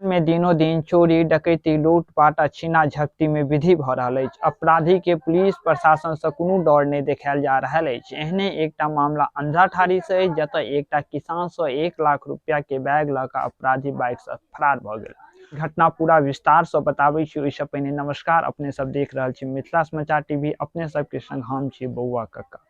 मे दिनों दिन चोरी, डकैती, लूटपाट आ छीना झपटी में वृद्धि भ रहल अछि। अपराधी के पुलिस प्रशासन से कोनो डर नहि देखायल जा रहल अछि। एहने एकटा मामला अंधराठाढ़ी से अछि, जतय एकटा किसान से 1 लाख रुपया के बैग ल क अपराधी बाइक से फरार भ गेल। घटना पूरा विस्तार से बताबै छी, ओहिसँ पहिने नमस्कार। अपने सब देख रहल छी मिथिला समाचार टीवी, अपने सबके संग हम छी बौआ कक्का।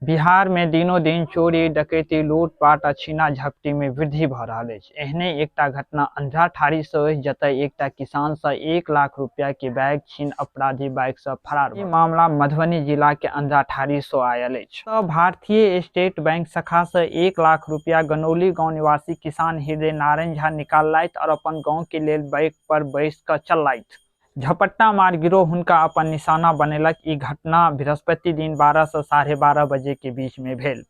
बिहार में दिनों दिन चोरी, डकैती, लूटपाट आ छीना झपटी में वृद्धि भ रहल अछि। एहने एकटा घटना अंधराठाढ़ी से अछि, जतय एकटा किसान से 1 लाख रुपया के बैग छीन अपराधी बाइक से फरार। ई मामला मधुबनी जिला के अंधराठाढ़ी से आयल अछि। तो भारतीय स्टेट बैंक शाखा से 1 लाख रुपया गनौली गांव निवासी किसान हृदय नारायण झा निकाललथि और अपन गांव के लेल बाइक पर बैस क चललथि। झपट्टा मार गिरोह हुनका अपन निशाना बनेलक। ई घटना बृहस्पति दिन 12 से 12:30 बजे के बीच में भेल,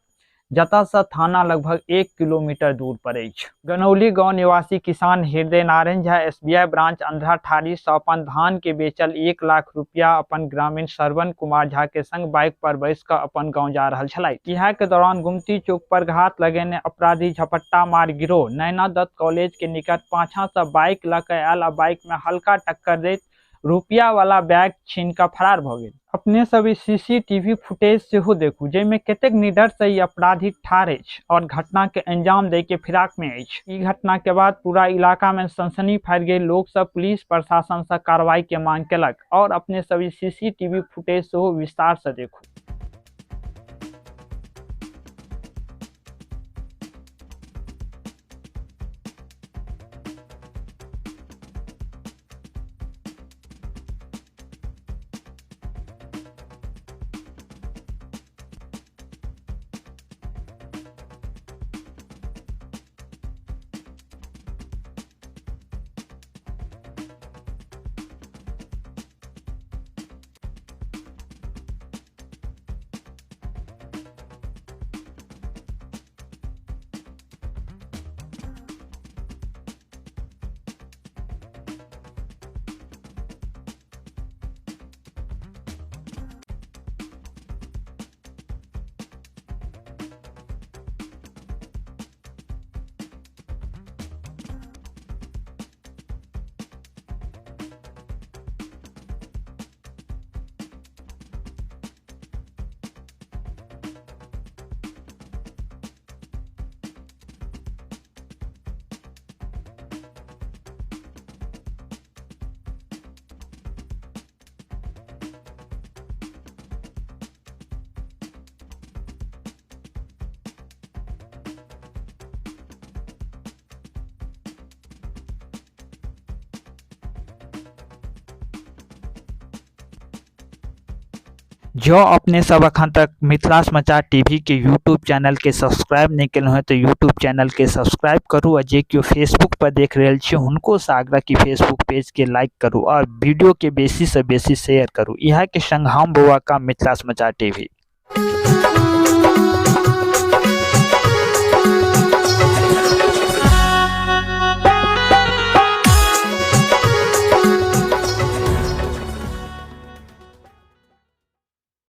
जतय से थाना लगभग 1 किलोमीटर दूर पर अछि। गनौली गांव निवासी किसान हृदय नारायण झा एसबीआई ब्रांच अंधराठाढ़ी से अपन धान के बेचल 1 लाख रुपया अपन ग्रामीण श्रवण कुमार झा के संग बाइक पर बैस क अपन गांव जा रहल छलथि। इएह के दौरान गुमती चौक पर घात लगेने अपराधी झपट्टा मार गिरोह नैना दत्त कॉलेज के निकट पाछा से बाइक ल के आयल आ बाइक में हल्का टक्कर दैत रुपया वाला बैग छीन क फरार भ गेल। अपने सब ई सीसीटीवी फुटेज सेहो देखू, जाहिमे कतेक निडर से ई अपराधी ठाढ़ अछि और घटना के अंजाम दे के फिराक में अछि। ई घटना के बाद पूरा इलाका में सनसनी फैल गेल। लोक सब पुलिस प्रशासन से कार्रवाई के मांग केलक और अपने सब ई सीसीटीवी फुटेज सेहो विस्तार से देखू। जो अपने सब अखन तक मिथिला समाचार टीवी के यूट्यूब चैनल के सब्सक्राइब नहीं केलहुँ हैं तो यूट्यूब चैनल के सब्सक्राइब करू, आ जे केओ फेसबुक पर देख रहल छी हुनको से आग्रह कि फेसबुक पेज के लाइक करू और वीडियो के बेसी से बेसी शेयर करू। इएह के संग हम बौआ का मिथिला समाचार टीवी।